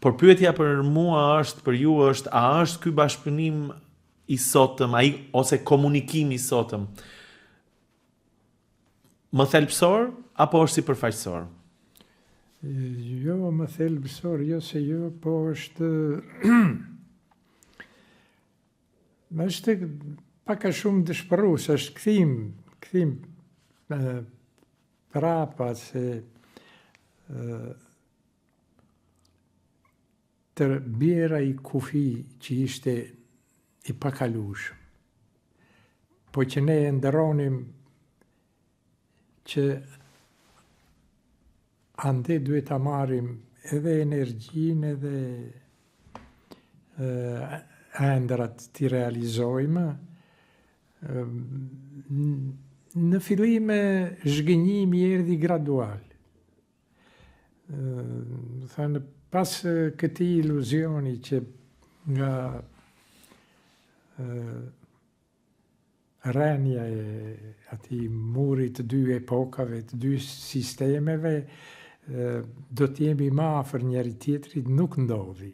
Por pyetja për mua është, për ju është, a është ky bashkëpunim i sotëm, ai ose komunikimi i sotëm më thelbësor apo është sipërfaqësor? Jo, më thelbësor, jo se jo, po është Më është pak a shumë dëshpërues, është kthim, kthim prapa se të bjerë ai kufi që ishte i pakalushëm. Po që ne e ëndërronim që ande duhet ta marrim edhe energjinë edhe ëndrrat t'i realizojmë. Në fillime zhgënjimi erdhi gradual. Thënë, pas këtij iluzioni që nga rënia e atij muri të dy epokave, të dy sistemeve, do të jemi më afër njëri tjetrit, nuk ndodhi.